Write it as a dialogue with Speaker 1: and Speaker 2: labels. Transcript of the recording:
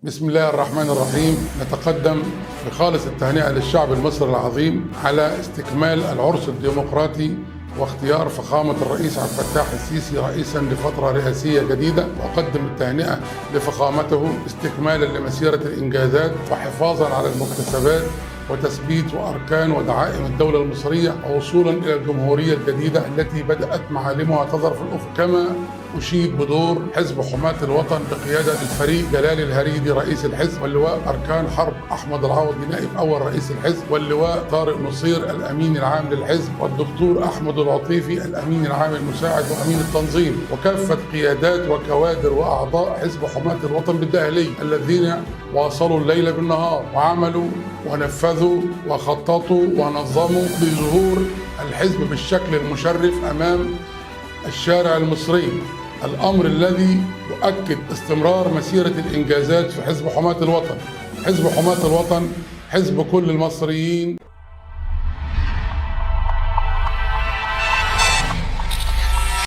Speaker 1: بسم الله الرحمن الرحيم. نتقدم بخالص التهنئة للشعب المصري العظيم على استكمال العرس الديمقراطي واختيار فخامة الرئيس عبد الفتاح السيسي رئيسا لفترة رئاسية جديدة، وأقدم التهنئة لفخامته استكمالا لمسيرة الإنجازات وحفاظا على المكتسبات وتثبيت وأركان ودعائم الدولة المصرية، ووصولا إلى الجمهورية الجديدة التي بدأت معالمها تظهر في الأفق. كما أشيد بدور حزب حماة الوطن بقيادة الفريق جلال الهريدي رئيس الحزب، واللواء أركان حرب أحمد العوضي نائب أول رئيس الحزب، واللواء طارق نصير الأمين العام للحزب، والدكتور أحمد العطيفي الأمين العام المساعد وأمين التنظيم، وكافة قيادات وكوادر وأعضاء حزب حماة الوطن بالداهلية الذين واصلوا الليل بالنهار وعملوا ونفذوا وخططوا ونظموا لظهور الحزب بالشكل المشرف أمام الشارع المصري، الأمر الذي يؤكد استمرار مسيرة الإنجازات في حزب حماة الوطن. حزب حماة الوطن حزب كل المصريين.